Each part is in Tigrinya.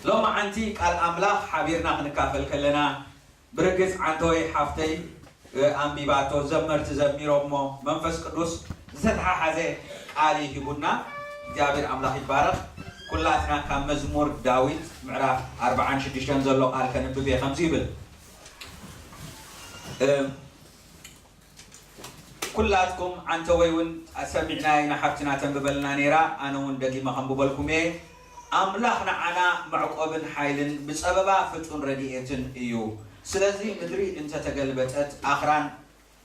ሎማዓንቲ ቃል ኣምላኽ ሓቢርና ክንካፈል ከለና፣ ብርግጽ ዓንተወይ ሓፍተይ፣ እ፣ ኣንቢባቶ፣ ዘመርቲ ዘሚሮሞ፣ መንፈስ ቅዱስ ዝተተሓሓዘ ቃል እዩ ሂቡና። እግዚኣብሔር ኣምላኽ ይባረኽ። ኩላትና ካብ መዝሙር ዳዊት ምዕራፍ ኣርብዓን ሽዱሽተን ዘሎ ቃል ከንብብ እየ። ከምዚ ይብል፣ እ፣ ኩላትኩም ዓንተወይ እውን ሰሚዕናያ ኢና፣ ሓፍትና ተንብበልና ነይራ፣ ኣነ እውን ደጊመ ከንብበልኩም እየ። ኣምላኽ ንዓና መዕቆብን ሓይልን ብጸበባ ፍጡን ረድኤትን እዩ። ስለዚ ምድሪ እንተ ተገልበጠት፣ ኣኽራን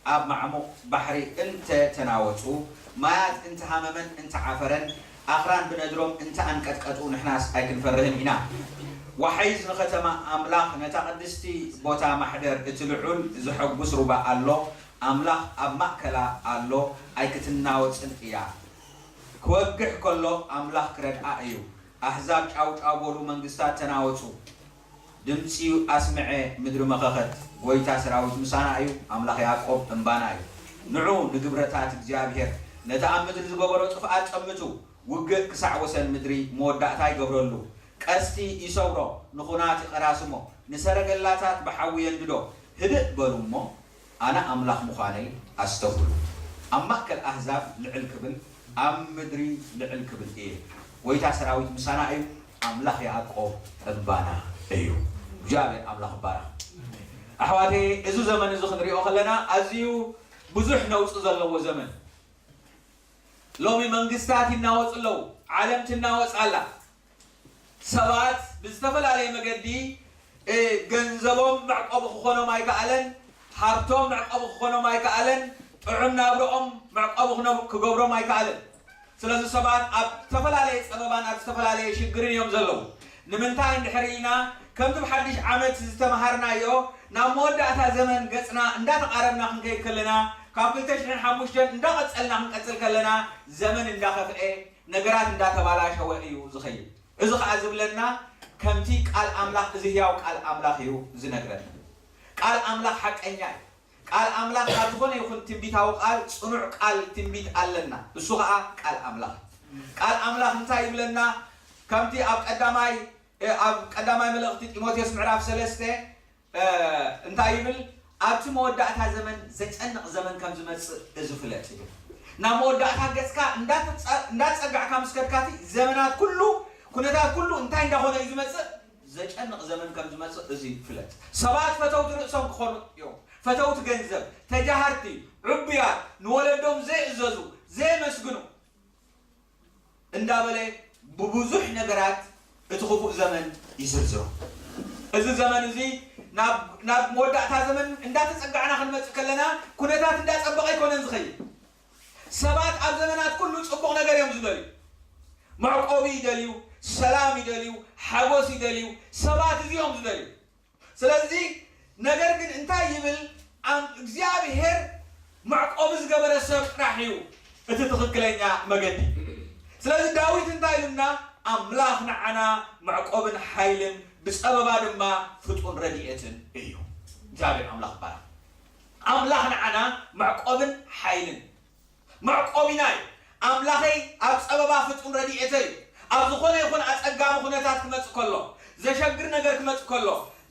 ኣብ ማዕሙቕ ባሕሪ እንተ ተናወጹ፣ ማያት እንተ ሃመመን እንተ ዓፈረን፣ ኣኽራን ብነድሮም እንተ ኣንቀጥቀጡ፣ ንሕናስ ኣይክንፈርህን ኢና። ዋሕይዝ ንኸተማ ኣምላኽ፣ ነታ ቅድስቲ ቦታ ማሕደር እቲ ልዑል ዘሐጉስ ሩባ ኣሎ። ኣምላኽ ኣብ ማእከላ ኣሎ፣ ኣይክትናወጽን እያ። ክወግሕ ከሎ ኣምላኽ ክረድኣ እዩ። ኣህዛብ ጫውጫው በሉ፣ መንግስታት ተናወጹ። ድምጺ ኣስምዐ፣ ምድሪ መኸኸት። ጐይታ ሰራዊት ምሳና እዩ፣ ኣምላኽ ያዕቆብ እምባና እዩ። ንዑ ንግብረታት እግዚኣብሔር፣ ነቲ ኣብ ምድሪ ዝገበሮ ጥፍኣት ጠምቱ። ውግእ ክሳዕ ወሰን ምድሪ መወዳእታ ይገብረሉ። ቀስቲ ይሰብሮ፣ ንኹናት ይቐራስሞ፣ ንሰረገላታት ብሓዊ የንድዶ። ህድእ በሉ እሞ ኣነ ኣምላኽ ምዃነይ ኣስተውዕሉ። ኣብ ማእከል ኣህዛብ ልዕል ክብል፣ ኣብ ምድሪ ልዕል ክብል እየ። ጐይታ ሰራዊት ምሳና እዩ፣ ኣምላኽ ያዕቆብ እምባና እዩ። እግዚኣብሔር ኣምላኽ ይባረኽ። ኣሕዋተይ፣ እዚ ዘመን እዚ ክንሪኦ ከለና ኣዝዩ ብዙሕ ነውጺ ዘለዎ ዘመን። ሎሚ መንግስታት ይናወጹ ኣለዉ። ዓለም ትናወጽ ኣላ። ሰባት ብዝተፈላለየ መገዲ፣ እ፣ ገንዘቦም መዕቆቢ ክኾኖም ኣይከኣለን፣ ሃብቶም መዕቆቢ ክኾኖም ኣይከኣለን፣ ጥዑም ናብርኦም መዕቆቢ ክነብ-፣ ክገብሮም ኣይከኣለን። ስለዚ ሰባት ኣብ ዝተፈላለየ ጸበባን ኣብ ዝተፈላለየ ሽግርን እዮም ዘለዉ። ንምንታይ እንድሕር ኢልና፣ ከምቲ ብሓድሽ ዓመት ዝተምሃርናዮ፣ ናብ መወዳእታ ዘመን ገጽና እንዳተቓረብና ክንከይድ ከለና፣ ካብ ክልተ ሽሕን ሓሙሽተን እንዳቐጸልና ክንቀጽል ከለና፣ ዘመን እንዳኸፍኤ፣ ነገራት እንዳተባላሸወ እዩ ዝኸይድ። እዚ ኸኣ ዝብለና ከምቲ ቃል ኣምላኽ፣ እዚ ህያው ቃል ኣምላኽ እዩ ዝነግረና። ቃል ኣምላኽ ሓቀኛ እዩ። ቃል ኣምላኽ ኣብ ዝኾነ ይኹን ትንቢታዊ ቃል፣ ጽኑዕ ቃል ትንቢት ኣለና። እሱ ኸኣ ቃል ኣምላኽ። ቃል ኣምላኽ እንታይ ይብለና? ከምቲ ኣብ ቀዳማይ፣ እ፣ ኣብ ቀዳማይ መልእኽቲ ጢሞቴዎስ ምዕራፍ ሰለስተ፣ እ፣ እንታይ ይብል? ኣብቲ መወዳእታ ዘመን ዘጨንቕ ዘመን ከም ዝመጽእ እዚ ፍለጥ ይብል። ናብ መወዳእታ ገጽካ እንዳተጸ-፣ እንዳጸጋዕካ ምስ ከድካቲ፣ ዘመናት ኩሉ፣ ኩነታት ኩሉ እንታይ እንዳኾነ እዩ ዝመጽእ? ዘጨንቕ ዘመን ከም ዝመጽእ እዚ ፍለጥ። ሰባት ፈተውቲ ርእሶም ክኾኑ እዮም። ፈተውቲ ገንዘብ፣ ተጃሃርቲ፣ ዕቡያት፣ ንወለዶም ዘይእዘዙ፣ ዘየመስግኑ እንዳበለ ብብዙሕ ነገራት እቲ ክፉእ ዘመን ይዝርዝሮ። እዚ ዘመን እዚ ናብ፣ ናብ መወዳእታ ዘመን እንዳተጸጋዕና ክንመጽእ ከለና፣ ኩነታት እንዳጸበቐ ኣይኮነን ዝኸይድ። ሰባት ኣብ ዘመናት ኩሉ ጽቡቕ ነገር እዮም ዝደልዩ። መዕቆቢ ይደልዩ፣ ሰላም ይደልዩ፣ ሓጎስ ይደልዩ። ሰባት እዚኦም ዝደልዩ። ስለዚ ነገር ግን እንታይ ይብል? ኣም-፣ እግዚኣብሔር መዕቆቢ ዝገበረ ሰብ ጥራሕ እዩ እቲ ትኽክለኛ መገዲ። ስለዚ ዳዊት እንታይ ኢሉና? ኣምላኽ ንዓና መዕቆብን ሓይልን ብጸበባ ድማ ፍጡን ረድኤትን እዩ። እግዚኣብሔር ኣምላኽ ይባረኽ። ኣምላኽ ንዓና መዕቆብን ሓይልን መዕቆቢና እዩ። ኣምላኸይ ኣብ ጸበባ ፍጹም ረድኤተይ እዩ። ኣብ ዝኾነ ይኹን ኣጸጋሚ ኩነታት ክመጽእ ከሎ፣ ዘሸግር ነገር ክመጽእ ከሎ፣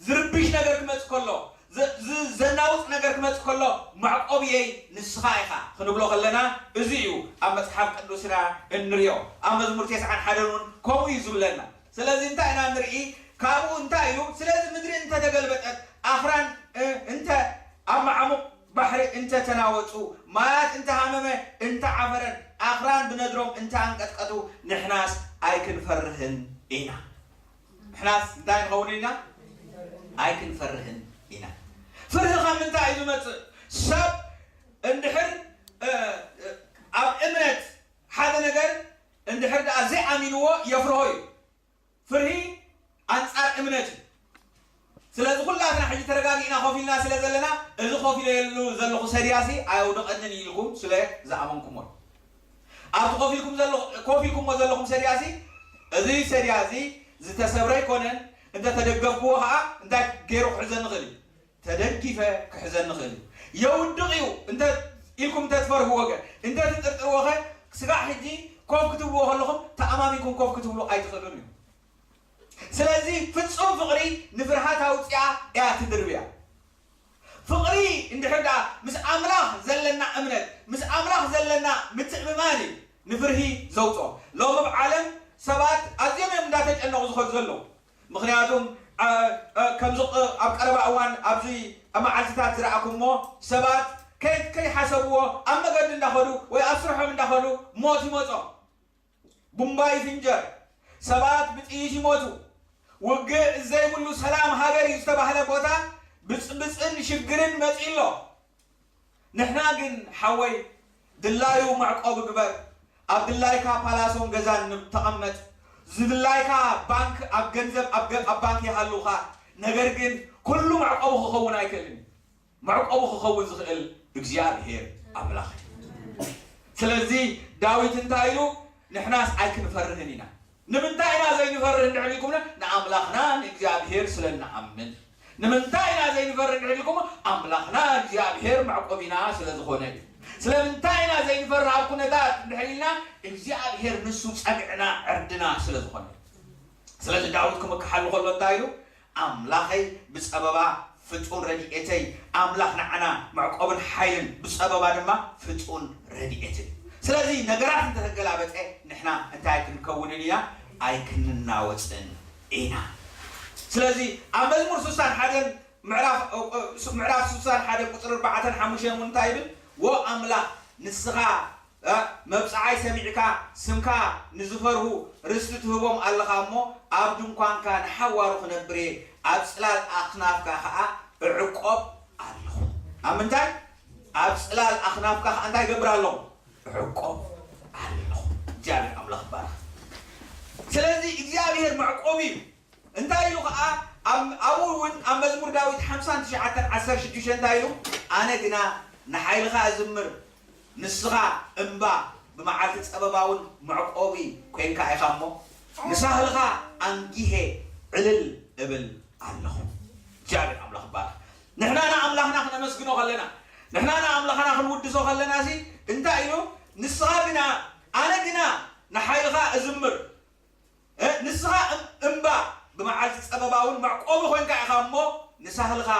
ዝርብሽ ነገር ክመጽእ ከሎ፣ ዘ-፣ ዝ-፣ ዘናውጽ ነገር ክመጽእ ከሎ፣ መዕቆብየይ ንስኻ ኢኻ ክንብሎ ከለና፣ እዚ እዩ ኣብ መጽሓፍ ቅዱስና እንሪኦ። ኣብ መዝሙር ተስዓን ሓደን እውን ከምኡ እዩ ዝብለና። ስለዚ እንታይ ኢና ንርኢ? ካብኡ እንታይ ኢሉ? ስለዚ ምድሪ እንተተገልበጠት፣ ኣኽራን፣ እ፣ እንተ ኣብ ማዕሙቕ ባሕሪ እንተ ተናወጹ፣ ማያት እንተ ሃመመ፣ እንተ ዓፈረን፣ ኣኽራን ብነድሮም እንተ ኣንቀጥቀጡ፣ ንሕናስ ኣይክንፈርህን ኢና። ንሕናስ እንታይ ንኸውን ኢና? ኣይክንፈርህን ኢና። ፍርሂ ካብ ምንታይ እዩ ዝመጽእ? ሰብ እንድሕር፣ እ፣ እ፣ ኣብ እምነት ሓደ ነገር እንድሕር ደኣ ዘይኣሚንዎ የፍርሆ እዩ። ፍርሂ ኣንጻር እምነት እዩ። ስለዚ ኩላትና ሕጂ ተረጋጊእና ኮፍ ኢልና ስለ ዘለና፣ እዚ ኮፍ ኢለሉ ዘለኹ ሰድያሲ ኣየውድቐንን ኢልኩም ስለ ዝኣመንኩሞ እዩ። ኣብቲ ኮፍ ኢልኩም ዘለኹ-፣ ኮፍ ኢልኩሞ ዘለኹም ሰድያሲ፣ እዚ ሰድያሲ ዝተሰብረ ኣይኮነን፣ እንተ ተደገፍክዎ ኸኣ እንታይ ገይሩ ክሕዘኒ ይኽእል እዩ? ተደጊፈ ክሕዘኒ ይኽእል እዩ። የውድቕ እዩ እንተ ኢልኩም እንተ ትፈርህዎ ከ፣ እንተ ትጥርጥርዎ ከ፣ ስጋዕ ሕጂ ኮፍ ክትብልዎ ከለኹም ተኣማሚንኩም ኮፍ ክትብሉ ኣይትኽእሉን እዩ። ስለዚ ፍጹም ፍቕሪ ንፍርሃት ኣውጺኣ እያ ትድርብያ። ፍቕሪ እንድሕር ደኣ ምስ ኣምላኽ ዘለና እምነት፣ ምስ ኣምላኽ ዘለና ምትእምማን እዩ ንፍርሂ ዘውጽኦ። ሎሚ ኣብ ዓለም ሰባት ኣዝዮም እዮም እንዳተጨነቑ ዝኸዱ ዘለዉ። ምኽንያቱም፣ እ፣ እ፣ ከምዚ ቕ-፣ ኣብ ቀረባ እዋን ኣብዚ መዓልትታት ዝረኣኩሞ ሰባት ከይ-፣ ከይሓሰብዎ ኣብ መገዲ እንዳኸዱ ወይ ኣብ ስርሖም እንዳኸዱ ሞት ይመጾም። ቡምባ ይፍንጀር፣ ሰባት ብጥይት ይሞቱ። ውግእ ዘይብሉ ሰላም ሃገር እዩ ዝተባህለ ቦታ ብጽብጽን ሽግርን መጺኡ ኣሎ። ንሕና ግን ሓወይ ድላዩ መዕቆቢ ግበር፣ ኣብ ድላይካ ፓላሶን ገዛን ንብ-፣ ተቐመጥ፣ ዝድላይካ ባንክ ኣብ ገንዘብ ኣብ ገ-፣ ኣብ ባንክ ይሃልውኻ። ነገር ግን ኩሉ መዕቆቢ ክኸውን ኣይክእልን እዩ። መዕቆቢ ክኸውን ዝኽእል እግዚኣብሔር ኣምላኽ እዩ። ስለዚ ዳዊት እንታይ ኢሉ? ንሕናስ ኣይክንፈርህን ኢና። ንምንታይ ኢና ዘይንፈርህ እንድሕር ኢልኩምና? ንኣምላኽና ንእግዚኣብሔር ስለ እንኣምን። ንምንታይ ኢና ዘይንፈርህ እንድሕር ኢልኩም? ኣምላኽና እግዚኣብሔር መዕቆቢና ስለ ዝኾነ እዩ። ስለምንታይ ኢና ዘይንፈርህ ኣብ ኩነታት እንድሕር ኢልና? እግዚኣብሔር ንሱ ጸግዕና ዕርድና ስለ ዝኾነ እዩ። ስለዚ ዳዊት ክምክሓሉ ከሎ እንታይ ኢሉ? ኣምላኸይ ብጸበባ ፍጡን ረድኤተይ፣ ኣምላኽ ንዓና መዕቆብን ሓይልን፣ ብጸበባ ድማ ፍጡን ረድኤትን። ስለዚ ነገራት እንተተገላበጠ ንሕና እንታይ ኣይክንከውንን ኢና? ኣይክንናወጽን ኢና። ስለዚ ኣብ መዝሙር ስሳን ሓደን ምዕራፍ፣ ምዕራፍ ስሳን ሓደን ቁጽሪ ኣርባዕተን ሓሙሽተን እውን እንታይ ይብል? ወ ኣምላኽ ንስኻ እ፣ መብጽዓይ ሰሚዕካ፣ ስምካ ንዝፈርሁ ርስቲ ትህቦም ኣለኻ እሞ፣ ኣብ ድንኳንካ ንሓዋሩ ክነብር እየ፣ ኣብ ጽላል ኣኽናፍካ ኸኣ እዕቆብ ኣለኹ። ኣብ ምንታይ? ኣብ ጽላል ኣኽናፍካ ኸኣ እንታይ እገብር ኣለኹ? እዕቆብ ኣለኹ። እግዚኣብሔር ኣምላኽ ይባረኽ። ስለዚ እግዚኣብሔር መዕቆቢ እዩ። እንታይ ኢሉ ኸዓ? ኣብ-፣ ኣብኡ እውን ኣብ መዝሙር ዳዊት ሓምሳን ትሽዓተን ዓሰርተ ሽዱሽተ እንታይ ኢሉ? ኣነ ግና ንሓይልኻ እዝምር፣ ንስኻ እምባ ብመዓልቲ ጸበባ እውን መዕቆቢ ኮይንካ ኢኻ እሞ፣ ንሳህልኻ ኣንጊሄ ዕልል እብል ኣለኹ። እግዚኣብሔር ኣምላኽ ይባረኽ። ንሕና ንኣምላኽና ክነመስግኖ ከለና፣ ንሕና ንኣምላኽና ክንውድሶ ከለና ሲ እንታይ ኢሉ? ንስኻ ግና፣ ኣነ ግና ንሓይልኻ እዝምር፣ እ፣ ንስኻ እም-፣ እምባ ብመዓልቲ ጸበባ እውን መዕቆቢ ኮይንካ ኢኻ እሞ፣ ንሳህልኻ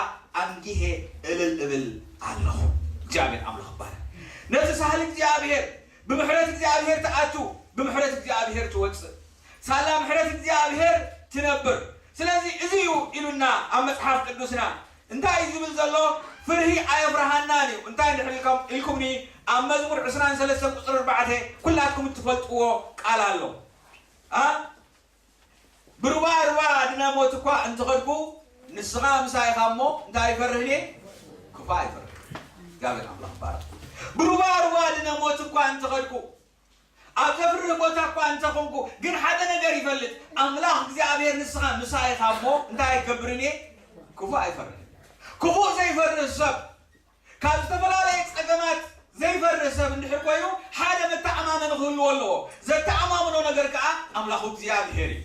ኣንጊሄ እልል እብል ኣለኹ። እግዚኣብሔር ኣምላኽ ይባረክ። ነቲ ሳህል እግዚኣብሔር፣ ብምሕረት እግዚኣብሔር ትኣቱ፣ ብምሕረት እግዚኣብሔር ትወጽእ። ሳላ ምሕረት እግዚኣብሔር ትነብር። ስለዚ እዚ እዩ ኢሉና ኣብ መጽሓፍ ቅዱስና። እንታይ እዩ ዝብል ዘሎ? ፍርሂ ኣየፍርሃናን እዩ። እንታይ እንድሕር ኢልኩም፣ ኢልኩምኒ፣ ኣብ መዝሙር ዕስራን ሰለስተን ቁጽሪ ኣርባዕተ ኩላትኩም እትፈልጥዎ ቃል ኣሎ። ኣ? ብሩባ ሩባ ድነ ሞት እኳ እንተኸድኩ፣ ንስኻ ምሳይ ኢኻ እሞ እንታይ ኣይፈርህን እየ? ክፉእ ኣይፈርህን። እግዚኣብሔር ኣምላኽ ይባረክ። ብሩባ ሩባ ድነ ሞት እኳ እንተኸድኩ፣ ኣብ ዘፍርህ ቦታ እኳ እንተኾንኩ፣ ግን ሓደ ነገር ይፈልጥ፣ ኣምላኽ እግዚኣብሔር ንስኻ ምሳይ ኢኻ እሞ እንታይ ኣይገብርን እየ? ክፉእ ኣይፈርህን። ክፉእ ዘይፈርህ ሰብ ካብ ዝተፈላለየ ጸገማት ዘይፈርህ ሰብ እንድሕር ኮይኑ፣ ሓደ መተኣማመኒ ክህልዎ ኣለዎ። ዘተኣማምኖ ነገር ከኣ ኣምላኹ እግዚኣብሔር እዩ።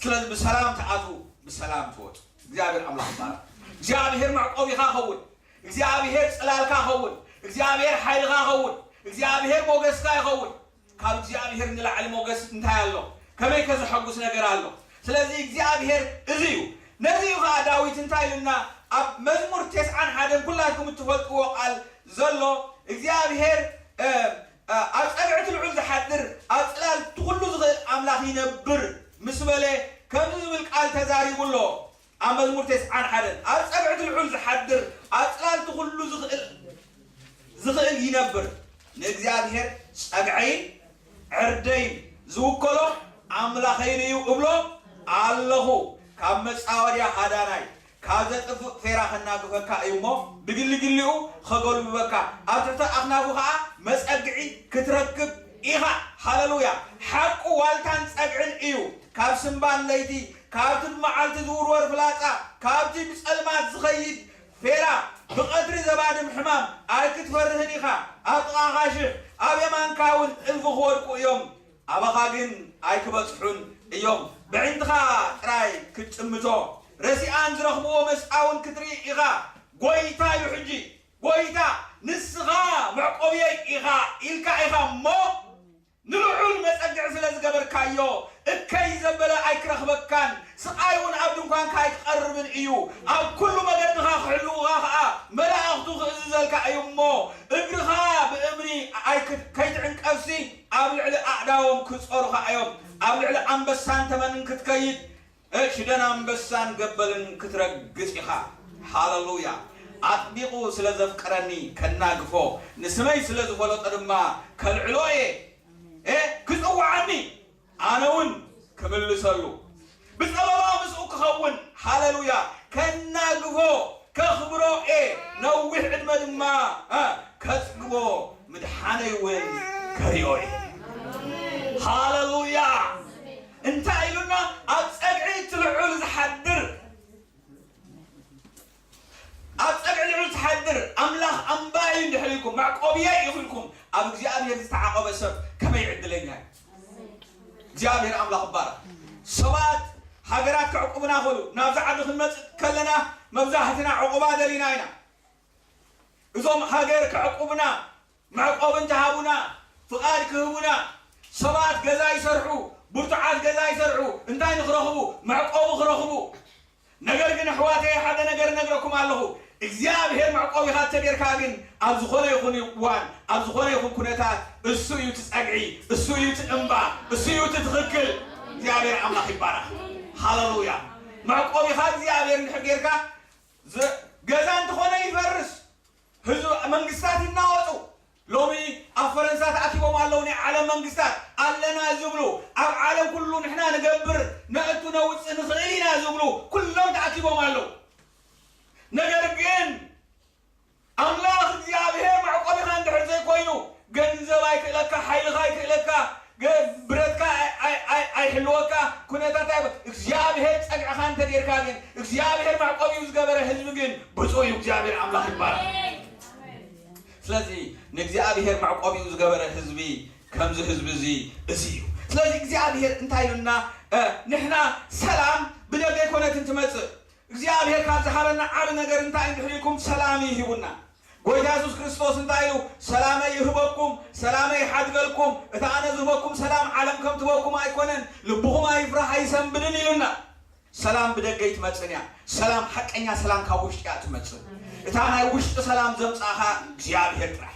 ስለዚ ብሰላም ትኣትዉ፣ ብሰላም ትወጹ። እግዚኣብሔር ኣምላኽ ይባረክ። እግዚኣብሔር መዕቆቢኻ ኸውን፣ እግዚኣብሔር ጽላልካ ኸውን፣ እግዚኣብሔር ሓይልኻ ኸውን፣ እግዚኣብሔር ሞገስካ ይኸውን። ካብ እግዚኣብሔር ንላዕሊ ሞገስ እንታይ ኣሎ? ከመይ ከ ዘሐጉስ ነገር ኣሎ? ስለዚ እግዚኣብሔር እዚ እዩ። ነዚ እዩ ኸዓ ዳዊት እንታይ ኢሉና ኣብ መዝሙር ተስዓን ሓደን ኩላትኩም እትፈልጥዎ ቃል ዘሎ እግዚኣብሔር፣ እ፣ እ፣ ኣብ ጸግዒ እቲ ልዑል ዝሓድር ኣብ ጽላል እቲ ኩሉ ዝኽእል ኣምላኽ ይነብር ምስ በለ ከምዚ ዝብል ቃል ተዛሪቡ ኣሎ። ኣብ መዝሙር ተስዓን ሓደን ኣብ ጸግዒ እቲ ልዑል ዝሓድር ኣብ ጽላል እቲ ኩሉ ዝኽእል ዝኽእል ይነብር። ንእግዚኣብሔር ጸግዐይን ዕርደይን ዝውከሎ ኣምላኸይን እዩ እብሎ ኣለኹ። ካብ መጻወድያ ሃዳናይ፣ ካብ ዘጥፍእ ፌራ ከናግፈካ እዩ እሞ፣ ብግልግሊኡ ኸገልብበካ፣ ኣብ ትሕቲ ኣኽናፉ ኸኣ መጸግዒ ክትረክብ ኢኻ። ሃለሉያ! ሓቁ ዋልታን ጸግዕን እዩ። ካብ ስምባል ለይቲ፣ ካብቲ ብመዓልቲ ዝውርወር ፍላጻ፣ ካብቲ ብጸልማት ዝኸይድ ፌራ፣ ብቐትሪ ዘባድም ሕማም ኣይክትፈርህን ኢኻ። ኣብ ጥቓኻ ሽሕ፣ ኣብ የማንካ እውን እልፊ ክወድቁ እዮም፣ ኣባኻ ግን ኣይክበጽሑን እዮም። በዒንትኻ ጥራይ ክትጥምቶ፣ ረሲኣን ዝረኽብዎ መስጣ እውን ክትርኢ ኢኻ። ጐይታ እዩ ሕጂ፣ ጐይታ ንስኻ መዕቆብየይ ኢኻ ኢልካ ኢኻ እሞ፣ ንልዑል መጸግዒ ስለ ዝገበርካዮ፣ እከይ ዘበለ ኣይክረኽበካን፣ ስቓይ እውን ኣብ ድንኳንካ ኣይክቐርብን እዩ። ኣብ ኩሉ መገድኻ ክሕልዉኻ ኸኣ መላእኽቱ ክእዝዘልካ እዩ እሞ፣ እግርኻ ብእምኒ ኣይክት-፣ ከይትዕንቀፍሲ፣ ኣብ ልዕሊ ኣእዳዎም ክጾሩኻ እዮም። ኣብ ልዕሊ ኣንበሳን ተመንን ክትከይድ፣ እ፣ ሽደን ኣንበሳን ገበልን ክትረግጽ ኢኻ። ሃለሉያ። ኣጥቢቑ ስለ ዘፍቀረኒ ከናግፎ፣ ንስመይ ስለ ዝፈለጦ ድማ ከልዕሎ እየ። እ፣ ክጽውዓኒ፣ ኣነ እውን ክምልሰሉ። ብጸበባ ምስኡ ክኸውን፣ ሃለሉያ፣ ከናግፎ፣ ከኽብሮ እየ። ነዊሕ ዕድመ ድማ፣ እ፣ ከጽግቦ፣ ምድሓነይ እውን ከሪኦ እየ። ሃለሉያ። እንታይ ኢሉና? ኣብ ጸግዒ እቲ ልዑል ዝሓድር፣ ኣብ ጸግዒ ልዑል ዝሓድር ኣምላኽ ኣምባይ እዩ እንድሕር ኢልኩም፣ መዕቆብየ እዩ ኢልኩም፣ ኣብ እግዚኣብሔር ዝተዓቆበ ሰብ ከመይ ዕድለኛ እዩ። እግዚኣብሔር ኣምላኽ ይባረኽ። ሰባት ሃገራት ከዕቁብና ክእሉ፣ ናብዚ ዓዲ ክንመጽእ ከለና መብዛሕትና ዕቑባ ደሊና ኢና። እዞም ሃገር ከዕቁብና፣ መዕቆቢ እንተሃቡና፣ ፍቓድ ክህቡና፣ ሰባት ገዛ ይሰርሑ፣ ብርቱዓት ገዛ ይሰርሑ፣ እንታይ ንክረኽቡ? መዕቆቢ ክረኽቡ። ነገር ግን ኣሕዋተይ፣ ሓደ ነገር እነግረኩም ኣለኹ። እግዚኣብሔር መዕቆቢኻ እንተጌርካ ግን፣ ኣብ ዝኾነ ይኹን እዋን፣ ኣብ ዝኾነ ይኹን ኩነታት፣ እሱ እዩ እቲ ጸግዒ፣ እሱ እዩ እቲ እምባ፣ እሱ እዩ እቲ ትኽክል። እግዚኣብሔር ኣምላኽ ይባረኽ። ሃለሉያ። መዕቆቢኻ እግዚኣብሔር እንድሕር ጌርካ፣ ዝ-፣ ገዛ እንተኾነ ይፈርስ፣ ህዝቢ፣ መንግስታት ይናወጡ። ሎሚ ኣብ ፈረንሳ ተኣኪቦም ኣለዉ ናይ ዓለም መንግስታት፣ ኣለና ዝብሉ፣ ኣብ ዓለም ኩሉ ንሕና ንገብር፣ ነእቱ ነውፅእ ንኽእል ኢና ዝብሉ ኩሎም ተኣኪቦም ኣለዉ። ነገር ግን ኣምላኽ እግዚኣብሔር መዕቆቢኻ እንድሕር ዘይኮይኑ፣ ገንዘብ ኣይክእለካ፣ ሓይልኻ ኣይክእለካ፣ ገ-፣ ብረትካ ኣይ-፣ ኣይ-፣ ኣይ-፣ ኣይሕልወካ፣ ኩነታት ኣይ-፣ እግዚኣብሔር ጸግዕኻ እንተጌርካ ግን፣ እግዚኣብሔር መዕቆቢኡ ዝገበረ ህዝቢ ግን ብፁዕ እዩ። እግዚኣብሔር ኣምላኽ ይባረኽ። ስለዚ ንእግዚኣብሔር መዕቆቢኡ ዝገበረ ህዝቢ ከምዚ ህዝቢ እዚ፣ እዚ እዩ። ስለዚ እግዚኣብሔር እንታይ ኢሉና? እ፣ ንሕና ሰላም ብደገ ኣይኮነትን ትመጽእ። እግዚኣብሔር ካብ ዝሃበና ዓቢ ነገር እንታይ እንድሕር ኢልኩም፣ ሰላም እዩ ሂቡና። ጎይታ የሱስ ክርስቶስ እንታይ ኢሉ? "ሰላመይ ይህበኩም፣ ሰላመይ ይሓድገልኩም፣ እታ ኣነ ዝህበኩም ሰላም ዓለም ከም ትህበኩም ኣይኮነን፣ ልብኹም ኣይፍራሕ ኣይሰንብድን" ኢሉና። ሰላም ብደገ ኣይትመጽእን እያ። ሰላም፣ ሓቀኛ ሰላም ካብ ውሽጢ እያ ትመጽእ። እታ ናይ ውሽጢ ሰላም ዘምጽኣኻ እግዚኣብሔር ጥራሕ።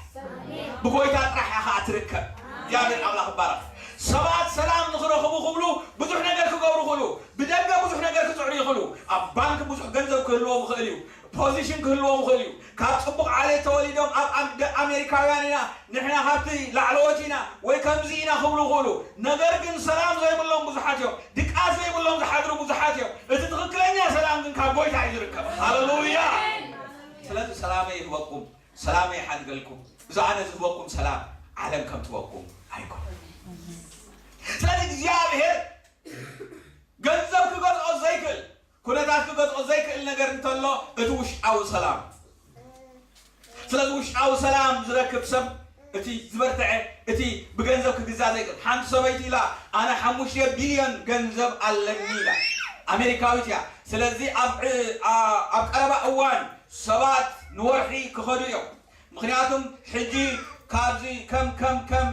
ብጎይታ ጥራሕ ኢኻ ትርከብ። እግዚኣብሔር ኣምላኽ ይባረኽ። ሰባት ሰላም ንኽረኽቡ ክብሉ ብዙሕ ነገር ክገብሩ ይኽእሉ። ብደገ ብዙሕ ነገር ክጽዕሩ ይኽእሉ። ኣብ ባንክ ብዙሕ ገንዘብ ክህልዎም ይኽእል እዩ። ፖዚሽን ክህልዎም ይኽእል እዩ። ካብ ጽቡቕ ዓሌት ተወሊዶም ኣብ ኣም-፣ ደ-፣ ኣሜሪካውያን ኢና፣ ንሕና ካብቲ ላዕለዎት ኢና ወይ ከምዚ ኢና ክብሉ ይኽእሉ። ነገር ግን ሰላም ዘይብሎም ብዙሓት እዮም። ድቃስ ዘይብሎም ዝሓድሩ ብዙሓት እዮም። እቲ ትኽክለኛ ሰላም ግን ካብ ጎይታ እዩ ዝርከብ። ሃለሉያ። ስለዚ ሰላመይ ይህበኩም፣ ሰላመይ ይሓድገልኩም። እዚ ኣነ ዝህበኩም ሰላም ዓለም ከም ትህበኩም ኣይኮነን። ስለዚ እግዚኣብሔር ገንዘብ ክገዝኦ ዘይክእል፣ ኩነታት ክገዝኦ ዘይክእል ነገር እንተሎ እቲ ውሽጣዊ ሰላም። ስለዚ ውሽጣዊ ሰላም ዝረክብ ሰብ እቲ ዝበርትዐ፣ እቲ ብገንዘብ ክግዛእ ዘይክእል። ሓንቲ ሰበይቲ ኢላ፣ "ኣነ ሓሙሽተ ቢልዮን ገንዘብ ኣለኒ" ኢላ። ኣሜሪካዊት እያ። ስለዚ ኣብ ዕ-፣ ኣ-፣ ኣብ ቀረባ እዋን ሰባት ንወርሒ ክኸዱ እዮም። ምኽንያቱም ሕጂ ካብዚ ከም፣ ከም፣ ከም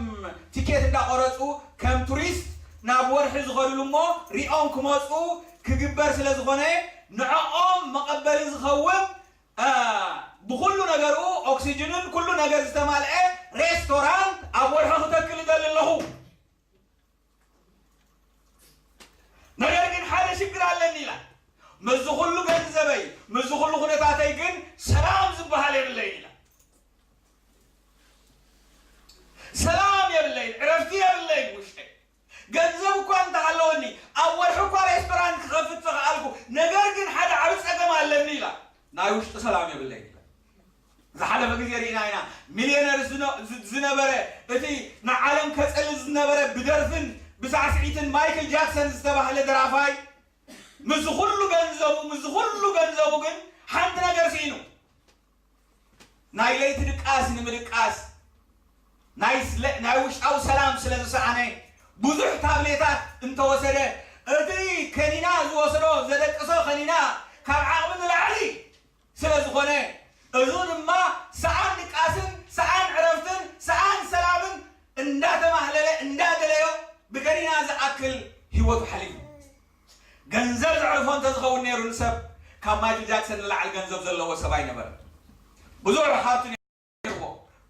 ቲኬት እንዳቆረጹ ከም ቱሪስት ናብ ወርሒ ዝኸድሉ እሞ ሪኦም ክመጹ ክግበር ስለ ዝኾነ ንዕኦም መቐበሊ ዝኸውን፣ እ፣ ብኹሉ ነገሩ ኦክሲጅንን ኩሉ ነገር ዝተማልአ ሬስቶራንት ኣብ ወርሒ ክተክል እደሊ ኣለኹ። ነገር ግን ሓደ ሽግር ኣለኒ ኢላ። ምስዚ ኩሉ ገንዘበይ፣ ምስዚ ኩሉ ኩነታተይ ግን ሰላም ዝበሃል የብለይን ኢላ። ሰላም የብለይን፣ ዕረፍቲ የብለይን ውሽጠይ። ገንዘብ እኳ እንተሃለወኒ፣ ኣብ ወርሒ እኳ ሬስቶራንት ክኸፍት ተኽኣልኩ፣ ነገር ግን ሓደ ዓቢ ጸገም ኣለኒ ኢላ። ናይ ውሽጢ ሰላም የብለይን ኢላ። ዝሓለፈ ግዜ ርኢና ኢና። ሚልዮነር ዝነ-፣ ዝ-፣ ዝነበረ፣ እቲ ንዓለም ከጸልል ዝነበረ ብደርፍን ብሳዕስዒትን ማይክል ጃክሰን ዝተባህለ ደራፋይ፣ ምስ ኩሉ ገንዘቡ፣ ምስ ኩሉ ገንዘቡ ግን ሓንቲ ነገር ስኢኑ። ናይ ለይቲ ድቃስ ንምድቃስ፣ ናይ ስለ-፣ ናይ ውሽጣዊ ሰላም ስለ ዝሰኣነ፣ ብዙሕ ታብሌታት እንተወሰደ፣ እቲ ከኒና ዝወሰዶ፣ ዘደቅሶ ከኒና ካብ ዓቕሚ ንላዕሊ ስለ ዝኾነ፣ እዚ ድማ ሰኣን ድቃስን ሰኣን ዕረፍትን ሰኣን ሰላምን እንዳተማህለለ፣ እንዳ ህይወቱ ሓሊፉ። ገንዘብ ዘዕርፎ እንተዝኸውን ነይሩ ንሰብ ካብ ማይክል ጃክሰን ንላዕሊ ገንዘብ ዘለዎ ሰብ ኣይነበረን። ብዙሕ ሃብቲ ነይርዎ፣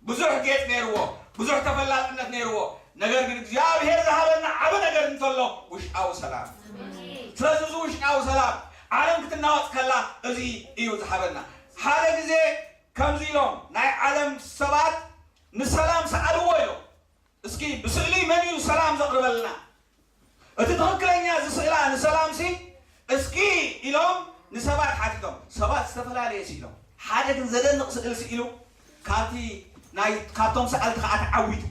ብዙሕ ጌጽ ነይርዎ፣ ብዙሕ ተፈላጥነት ነይርዎ። ነገር ግን እግዚኣብሔር ዝሃበና ዓቢ ነገር እንተሎ ውሽጣዊ ሰላም። ስለዚ እዚ ውሽጣዊ ሰላም ዓለም ክትናወጽ ከላ እዚ እዩ ዝሃበና። ሓደ ግዜ ከምዚ ኢሎም ናይ ዓለም ሰባት ንሰላም ሰኣልዎ ኢሎም። እስኪ ብስእሊ መን እዩ ሰላም ዘቕርበልና? እቲ ትኽክለኛ እዚ ስእላ ንሰላምሲ እስኪ ኢሎም ንሰባት ሓቲቶም። ሰባት ዝተፈላለየ ስኢሎም። ሓደ ግን ዘደንቕ ስእል ስኢሉ ካብቲ ናይ ካብቶም ሰኣልቲ ከዓ ተዓዊቱ።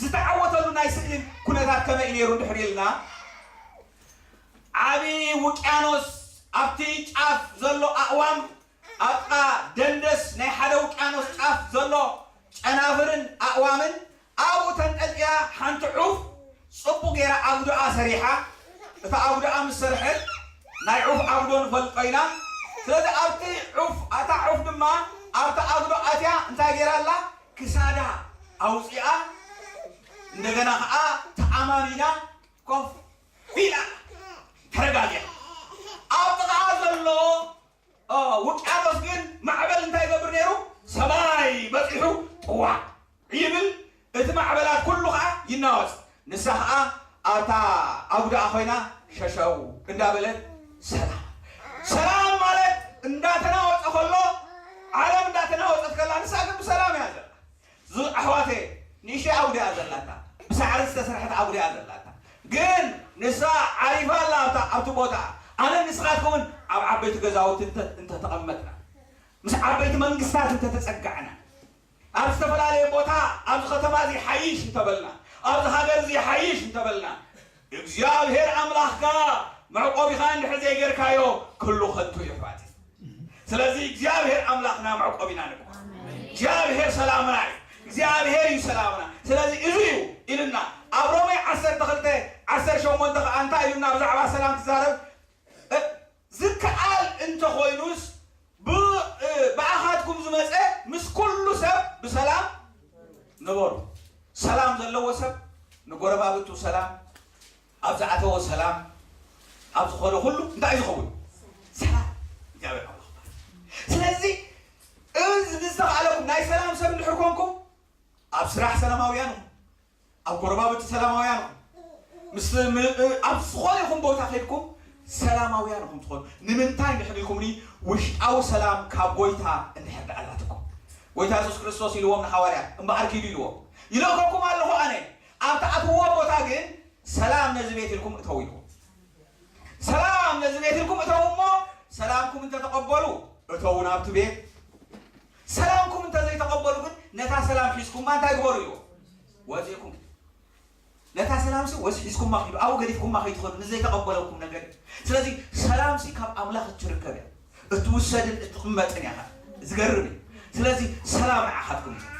ዝተዓወተሉ ናይ ስእልን ኩነታት ከመይ እዩ ነይሩ እንድሕር ኢልና ዓብዪ ውቅያኖስ ኣብቲ ጫፍ ዘሎ ኣእዋም ኣብታ ደንደስ ናይ ሓደ ውቅያኖስ ጫፍ ዘሎ ጨናፍርን ኣእዋምን ኣብኡ ተንጠልጢላ ሓንቲ ዑፍ ጽቡቕ ገይራ ኣጉድኣ ሰሪሓ። እታ ኣጉድኣ ምስ ሰርሐት ናይ ዑፍ ኣጉዶ ንፈልጦ ኢና። ስለዚ ኣብቲ ዑፍ ኣታ ዑፍ ድማ ኣብቲ ኣጉዶ ኣትያ እንታይ ገይራ ኣላ? ክሳዳ ኣውፂኣ እንደገና ከዓ ተኣማሚና ኮፍ ኢላ ተረጋጊኣ። ኣብ ጥቓ ዘሎ ውቅያኖስ ግን ማዕበል እንታይ ይገብር ነይሩ? ሰማይ በፂሑ ጥዋዕ ይብል፣ እቲ ማዕበላት ኩሉ ከዓ ይናወፅ። ንሳ ከዓ ኣብታ ኣጉዳኣ ኮይና ሸሸው እንዳበለት ሰላም ሰላም ማለት እንዳተናወፀ ከሎ ዓለም እንዳተናወፀት ከላ ንሳ ግን ብሰላም እያ ዘላ። ኣሕዋተ ንእሽተይ ኣጉዳ እያ ዘላታ፣ ብሳዕሪ ዝተሰርሐት ኣጉዳ እያ ዘላታ። ግን ንሳ ዓሪፋ ኣላ ኣብታ ኣብቲ ቦታ። ኣነ ንስኻትኩምን ኣብ ዓበይቲ ገዛውቲ እንተተቐመጥና፣ ምስ ዓበይቲ መንግስታት እንተተጸጋዕና፣ ኣብ ዝተፈላለየ ቦታ ኣብዚ ከተማ እዚ ሓይሽ እንተበልና፣ ኣብዚ ሃገር እዚ ሓይሽ እንተበልና፣ እግዚኣብሔር ኣምላኽካ መዕቆቢኻ እንድሕር ዘይገርካዮ ኩሉ ከንቱ እዩ ኣሕዋት። ስለዚ እግዚኣብሔር ኣምላኽና መዕቆቢና ንግበር። እግዚኣብሔር ሰላምና እዩ። እግዚኣብሔር እዩ ሰላምና። ስለዚ እዚ እዩ ኢሉና ኣብ ሮሜ ዓሰርተ ክልተ ዓሰርተ ሸሞንተ ከዓ እንታይ ኢሉና ብዛዕባ ሰላም ክዛረብ ዝከኣል እንተኾይኑስ ብኣኻትኩም ዝመፀ ምስ ኩሉ ሰብ ብሰላም ንበሩ። ሰላም ዘለዎ ሰብ ንጎረባብቱ ሰላም፣ ኣብ ዝኣተዎ ሰላም፣ ኣብ ዝኾነ ኩሉ እንታይ እዩ ዝኸውን? ሰላም። እግዚኣብሔር ኣምላኽ ይባረክ። ስለዚ እዚ ዝተኻእለኩም ናይ ሰላም ሰብ እንድሕር ኮንኩም ኣብ ስራሕ ሰላማውያን ኢኹም፣ ኣብ ጎረባብቲ ሰላማውያን ኢኹም፣ ምስ ኣብ ዝኾነ ይኹን ቦታ ከድኩም ሰላማውያን ኢኹም ትኾኑ። ንምንታይ እንድሕር ኢልኩምኒ ውሽጣዊ ሰላም ካብ ጎይታ እንድሕር ደኣ ኣላትኩም። ጎይታ የሱስ ክርስቶስ ኢልዎም ንሓዋርያት እምበኣር ኪዱ ኢልዎም። ይልእከኩም ኣለኹ ኣነ፣ ኣብ ትኣትውዎ ቦታ ግን ሰላም ነዚ ቤት ኢልኩም እተው ኢልዎም። ሰላም ነዚ ቤት ኢልኩም እተው እሞ ሰላምኩም እንተተቐበሉ እተው ናብቲ ቤት። ሰላምኩም እንተዘይተቐበሉ ግን ነታ ሰላም ሒዝኩማ እንታይ ግበሩ ኢልዎም። ወፂእኩም ነታ ሰላምሲ ወስ ሒዝኩማ ኪዱ ኣብኡ ገዲፍኩማ ከይትኸዱ ንዘይተቐበለኩም ነገር እዩ። ስለዚ ሰላምሲ ካብ ኣምላኽ እትርከብ እያ። እትውሰድን እትቕመጥን እያ። ዝገርም እዩ። ስለዚ ሰላም ንዓኻትኩም ይኹን።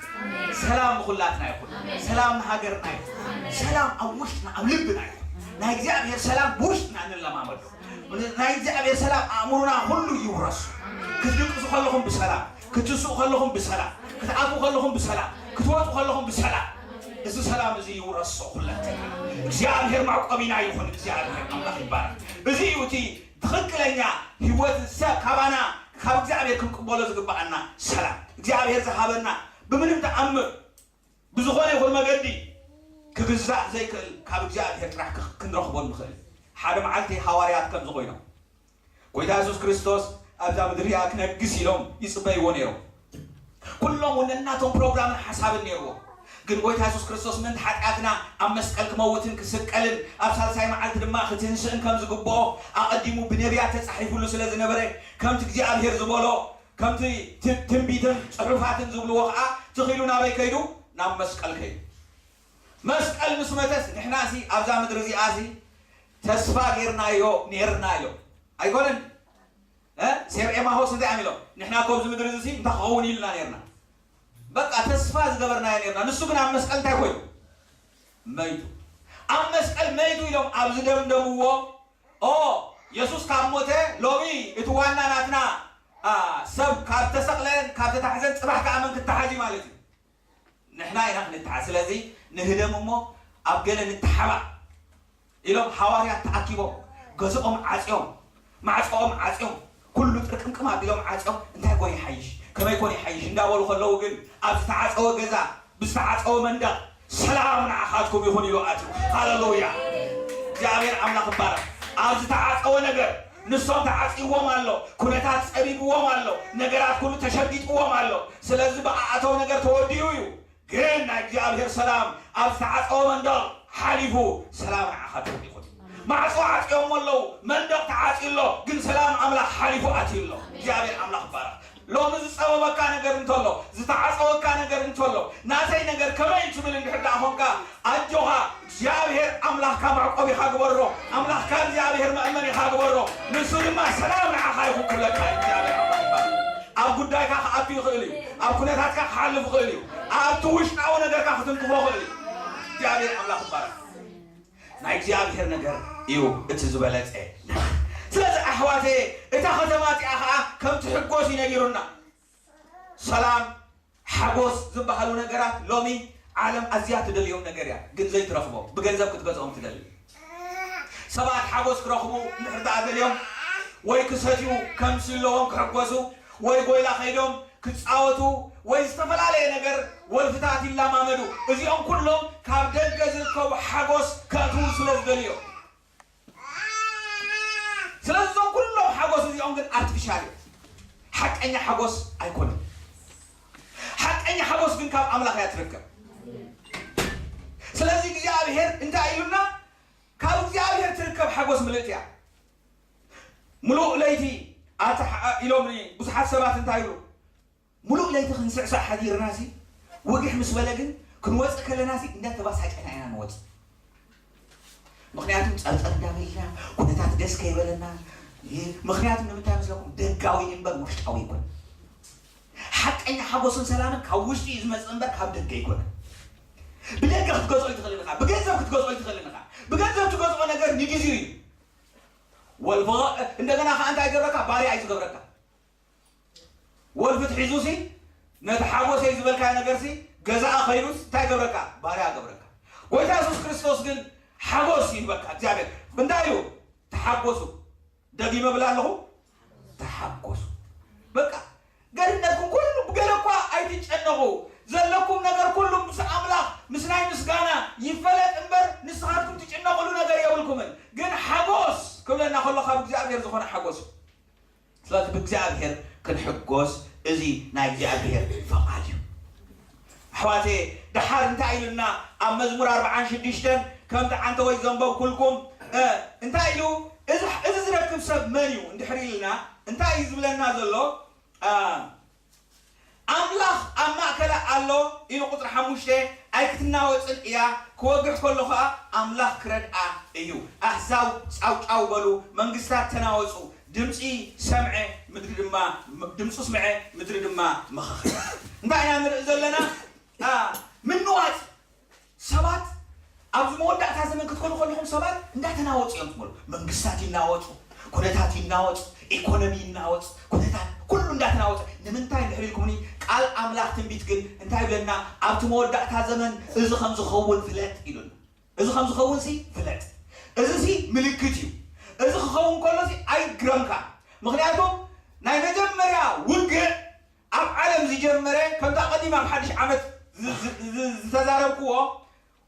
ሰላም ንኹላትና ይኹን። ሰላም ንሃገርና ይኹን። ሰላም ኣብ ውሽጥና ኣብ ልብና ይኹን። ናይ እግዚኣብሔር ሰላም ብውሽጥና ንለማመዶ። ናይ እግዚኣብሔር ሰላም ኣእምሮና ኩሉ ይውረሱ። ክትድቅሱ ከለኹም ብሰላም፣ ክትስኡ ከለኹም ብሰላም፣ ክትኣትዉ ከለኹም ብሰላም፣ ክትወፁ ከለኹም ብሰላም። እዚ ሰላም እዚ ይውረሶ ኩለንተና። እግዚኣብሔር መዕቆቢና ይኹን። እግዚኣብሔር ኣምላኽ ይባረክ። እዚ እዩ እቲ ትኽክለኛ ህይወት ሰብ ካባና ካብ እግዚኣብሔር ክንቅበሎ ዝግብኣና ሰላም እግዚኣብሔር ዝሃበና ብምንም ተኣምር ብዝኾነ ይኹን መገዲ ክግዛእ ዘይክእል ካብ እግዚኣብሔር ጥራሕ ክኽ- ክንረኽቦ ንኽእል። ሓደ መዓልቲ ሃዋርያት ከምዚ ኮይኖም ጎይታ የሱስ ክርስቶስ ኣብዛ ምድሪ እያ ክነግስ ኢሎም ይጽበይዎ ነይሮም። ኩሎም እውን ነናቶም ፕሮግራምን ሓሳብን ነይርዎም። ግን ጎይታ የሱስ ክርስቶስ ምእንቲ ሓጢኣትና ኣብ መስቀል ክመውትን ክስቀልን ኣብ ሳልሳይ መዓልቲ ድማ ክትንስእን ከም ዝግብኦ ኣቐዲሙ ብነቢያት ተጻሒፉሉ ስለ ዝነበረ ከምቲ እግዚኣብሔር ዝበሎ ከምቲ ት- ትንቢትን ጽሑፋትን ዝብልዎ ከዓ ትኺሉ ናበይ ከይዱ? ናብ መስቀል ከይዱ። መስቀል ምስ መተስ ንሕናሲ ኣብዛ ምድሪ እዚኣሲ ተስፋ ጌርናዮ ኔርና ኢሎም ኣይኮነን? እ? ሰብ ኤማሆስ እንታይ እዮም ኢሎም? ንሕና ኮብዚ ምድሪ እዚ እንታይ ክኸውን ኢልና ኔርና? በቃ ተስፋ ዝገበርናዮ ኔርና። ንሱ ግን ኣብ መስቀል እንታይ ኮይኑ? መይቱ። ኣብ መስቀል መይቱ ኢሎም ኣብ ዝደምደምዎ ኦ የሱስ ካብ ሞተ ሎሚ እቲ ዋና ናትና አ፣ ሰብ ካብ ተሰቕለን ካብ ተታሕዘን ጽባሕ ከኣ መን ክተሓዝ እዩ ማለት እዩ? ንሕና ኢና ክንተሓዝ። ስለዚ ንህደም እሞ ኣብ ገለ ንተሓባእ። ኢሎም ሃዋርያት ተኣኪቦም ገዝኦም ዓጽዮም፣ ማዕጾኦም ዓጽዮም፣ ኩሉ ጥርቅምቅም ኣቢሎም ዓጽዮም፣ እንታይ ኮን ይሓይሽ፣ ከመይ ኮን ይሓይሽ እንዳበሉ ከለዉ ግን ኣብ ዝተዓጸወ ገዛ ብዝተዓጸወ መንደቕ ሰላም ንዓኻትኩም ይኹን ኢሉ ኣትዩ። ሃለሉያ! እግዚኣብሔር ኣምላኽ ይባረኽ። ኣብ ዝተዓጸወ ነገር ንሶም ተዓጽይዎም ኣሎ፣ ኩነታት ጸቢብዎም ኣሎ፣ ነገራት ኩሉ ተሸጊጥዎም ኣሎ። ስለዚ ብኣእተው ነገር ተወዲኡ እዩ። ግን ናይ እግዚኣብሔር ሰላም ኣብ ዝተዓጸወ መንደቕ ሓሊፉ ሰላም ንዓኻትኩም ይኹን። ማዕጾ ዓጽዮሞ ኣለዉ፣ መንደቕ ተዓጽዩ ኣሎ፣ ግን ሰላም ኣምላኽ ሓሊፉ ኣትዩ ኣሎ። እግዚኣብሔር ኣምላኽ ይባረኽ። ሎሚ ዝጸበበካ ነገር እንተሎ፣ ዝተዓጸወካ ነገር እንተሎ፣ ናተይ ነገር ከመይ እዩ ትብል እንድሕር ደኣ ኾንካ፣ ኣጆኻ እግዚኣብሔር ኣምላኽካ መዕቆቢኻ ግበሮ፣ ኣምላኽካ እግዚኣብሔር መእመኒኻ ግበሮ፣ ንሱ ድማ ሰላም ንዓኻ ይኹን ክብለካ እዩ። እግዚኣብሔር ኣምላኽ ይባረኽ። ኣብ ጉዳይካ ክኣቱ ይኽእል እዩ። ኣብ ኩነታትካ ክሓልፍ ይኽእል እዩ። ኣብቲ ውሽጣዊ ነገርካ ክትንክፎ ይኽእል እዩ። እግዚኣብሔር ኣምላኽ ይባረኽ። ናይ እግዚኣብሔር ነገር እዩ እቲ ዝበለጸ ነገር። ስለዚ ኣሕዋተየ፣ እታ ከተማ እቲኣ ኸዓ ከም ትሕጎስ እዩ ነጊሩና። ሰላም፣ ሓጎስ ዝበሃሉ ነገራት ሎሚ ዓለም ኣዝያ ትደልዮም ነገር እያ፣ ግን ዘይትረኽቦ፣ ብገንዘብ ክትገዝኦም ትደሊ። ሰባት ሓጎስ ክረኽቡ እንድሕር ደኣ ደልዮም፣ ወይ ክሰትዩ ከምሲ ኣለዎም ክሕጎሱ፣ ወይ ጎይላ ከይዶም ክጻወቱ፣ ወይ ዝተፈላለየ ነገር ወልፍታት ይለማመዱ። እዚኦም ኩሎም ካብ ደገ ዝርከቡ ሓጎስ ከእትዉ ስለ ዝደልዩ እዮም። ስለዚ እዞም ኩሎም ሓጎስ እዚኦም ግን ኣርቲፊሻል እዮም። ሓቀኛ ሓጎስ ኣይኮነን። ሓቀኛ ሓጎስ ግን ካብ ኣምላኽ እያ ትርከብ። ስለዚ እግዚኣብሔር እንታይ ኢሉና? ካብ እግዚኣብሔር ትርከብ ሓጎስ ምልእቲ እያ። ምሉእ ለይቲ ኣታ ኢሎም ብዙሓት ሰባት እንታይ ይብሉ? ምሉእ ለይቲ ክንስዕስዕ ሓዲርና ሲ፣ ወግሕ ምስ በለ ግን ክንወፅእ ከለና ሲ እንዳተባሳጨና ኢና ንወፅእ። ምኽንያቱም ጸርጸር እንዳበልና፣ ኩነታት ደስ ከይበለና። ምኽንያቱም ንምንታይ መስለኩም? ደጋዊ እምበር ውሽጣዊ ይኮን። ሓቀኛ ሓጎስን ሰላምን ካብ ውሽጢ እዩ ዝመጽእ እምበር ካብ ደገ ይኮነ። ብደገ ክትገዝኦ ይትኽእል ኢኻ፣ ብገንዘብ ክትገዝኦ ይትኽእል ኢኻ። ብገንዘብ ትገዝኦ ነገር ንግዜኡ እዩ። ወልፎ እንደገና ከኣ እንታይ ይገብረካ? ባርያ እዩ ዝገብረካ። ወልፍት ሒዙሲ ነቲ ሓጎሰይ ዝበልካዮ ነገርሲ ገዛኣ ከይዱስ እንታይ ገብረካ? ባርያ ገብረካ። ጎይታ የሱስ ክርስቶስ ግን ሓጎስ ይህበካ እግዚኣብሔር። እንታይ ኢሉ? ተሓጎሱ። ደጊመ እብል ኣለኹ፣ ተሓጎሱ። በቃ ገርነትኩም ኩሉ ብገለ እኳ ኣይትጨነቑ። ዘለኩም ነገር ኩሉ ምስ ኣምላኽ ምስ ናይ ምስጋና ይፈለጥ እምበር ንስኻትኩም ትጭነቕሉ ነገር የብልኩምን። ግን ሓጎስ ክብለና ከሎ ካብ እግዚኣብሔር ዝኾነ ሓጎስ እዩ። ስለዚ ብእግዚኣብሔር ክንሕጎስ እዚ ናይ እግዚኣብሔር ፈቓድ እዩ። ኣሕዋተየ፣ ደሓር እንታይ ኢሉና ኣብ መዝሙር ኣርብዓን ሽዱሽተን ከምቲ ዓንተወይ ዘንበብኩልኩም እንታይ ኢሉ? እዚ ዝረክብ ሰብ መን እዩ እንድሕር ኢልና እንታይ እዩ ዝብለና ዘሎ? ኣምላኽ ኣብ ማእከላ ኣሎ ኢሉ ቁጽሪ ሓሙሽተ ኣይክትናወጽን እያ፣ ክወግሕ ከሎ ኸኣ ኣምላኽ ክረድኣ እዩ። ኣህዛብ ጻውጻው በሉ፣ መንግስታት ተናወጹ፣ ድምጺ ሰምዐ ምድሪ ድማ ድምጹ ስምዐ ምድሪ ድማ መኸኸ። እንታይ ኢና ንርኢ ዘለና? ምንዋጽ ሰባት ኣብዚ መወዳእታ ዘመን ክትኮኑ ከለኹም ሰባት እንዳተናወጹ እዮም ትመሉ። መንግስታት ይናወጹ፣ ኩነታት ይናወጽ፣ ኢኮኖሚ ይናወጽ፣ ኩነታት ኩሉ እንዳተናወጸ ንምንታይ እንድሕር ኢልኩምኒ ቃል ኣምላኽ ትንቢት ግን እንታይ ይብለና? ኣብቲ መወዳእታ ዘመን እዚ ከም ዝኸውን ፍለጥ ኢሉና። እዚ ከም ዝኸውን ሲ ፍለጥ። እዚ ሲ ምልክት እዩ። እዚ ክኸውን ከሎ ሲ ኣይግረምካ። ምክንያቱ ናይ መጀመርያ ውግእ ኣብ ዓለም ዝጀመረ ከምቲ ኣቐዲም ኣብ ሓድሽ ዓመት ዝተዛረብክዎ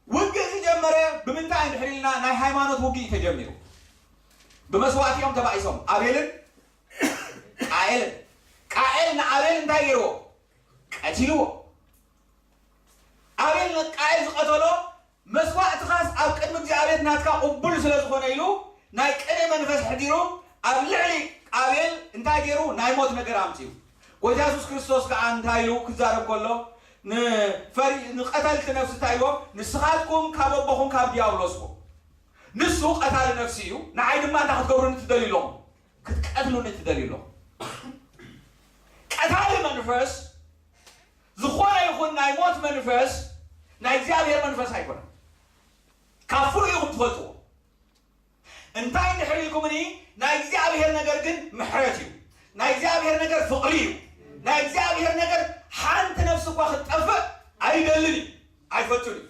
ውግእ ዝጀመረ ብምንታይ እንድሕር ኢልና ናይ ሃይማኖት ውግእ እዩ ተጀሚሩ። ብመስዋእቲ እዮም ተባኢሶም ኣቤልን ቃኤልን። ቃኤል ንኣቤል እንታይ ገይርዎ? ቀቲልዎ። ኣቤል ንቃኤል ዝቐተሎ መስዋእትኻስ ኣብ ቅድሚ እግዚኣብሔር ናትካ ቅቡል ስለ ዝኾነ ኢሉ ናይ ቅነ መንፈስ ሕዲሩ ኣብ ልዕሊ ኣቤል እንታይ ገይሩ? ናይ ሞት ነገር ኣምፅኡ። ጎይታ የሱስ ክርስቶስ ከዓ እንታይ ኢሉ ክዛረብ ከሎ ንፈሪ ንቐተልቲ ነፍሲ እንታይ ኢልዎም? ንስኻትኩም ካብ ኣቦኹም ካብ ዲያብሎስ ኢኹም። ንሱ ቀታሊ ነፍሲ እዩ። ንዓይ ድማ እንታይ ክትገብሩኒ ትደልዩ ኣለኹም? ክትቀትሉኒ ትደልዩ ኣለኹም። ቀታሊ መንፈስ ዝኾነ ይኹን ናይ ሞት መንፈስ ናይ እግዚኣብሔር መንፈስ ኣይኮነን። ካብ ፍሉይ ኢኹም ትፈልጥዎ። እንታይ እንድሕር ኢልኩምኒ ናይ እግዚኣብሔር ነገር ግን ምሕረት እዩ። ናይ እግዚኣብሔር ነገር ፍቕሪ እዩ። ናይ እግዚኣብሔር ነገር ሓንቲ ነፍሲ እኳ ክትጠፍእ ኣይደልን እዩ፣ ኣይፈቱን እዩ።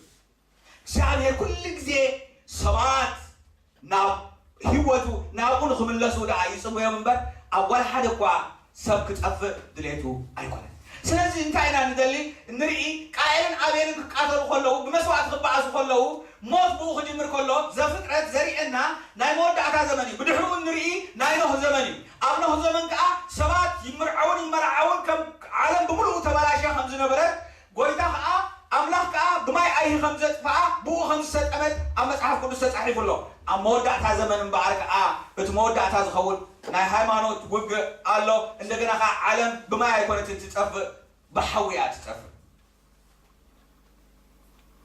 እግዚኣብሔር ኩሉ ግዜ ሰባት ናብ ህይወቱ ናብኡ ንኽምለሱ ደኣ ይጽበዮም እምበር ኣብ ዋላ ሓደ እኳ ሰብ ክጠፍእ ድሌቱ ኣይኮነን። ስለዚ እንታይ ኢና ንደሊ? ንርኢ፣ ቃኤልን ኣቤልን ክቃተሉ ከለዉ፣ ብመስዋእቲ ክበኣሱ ከለዉ፣ ሞት ብኡ ክጅምር ከሎ፣ ዘፍጥረት ዘርእየና ናይ መወዳእታ ዘመን እዩ። ብድሕሪኡ ንርኢ ናይ ኖህ ዘመን እዩ። ኣብ ኖህ ዘመን ከኣ ሰባት ይምርዓውን ይመርዓውን ከም ዓለም ብምሉኡ ተበላሽያ ከም ዝነበረት፣ ጎይታ ከኣ ኣምላኽ ከኣ ብማይ ኣይሂ ከም ዘጥፍኣ ብኡ ከም ዝሰጠመት ኣብ መጽሓፍ ቅዱስ ተጻሒፉ ኣሎ። ኣብ መወዳእታ ዘመን እምበኣር ከኣ እቲ መወዳእታ ዝኸውን ናይ ሃይማኖት ውግእ ኣሎ። እንደገና ከኣ ዓለም ብማይ ኣይኮነትን ትጠፍእ፣ ብሓዊ እያ ትጠፍእ።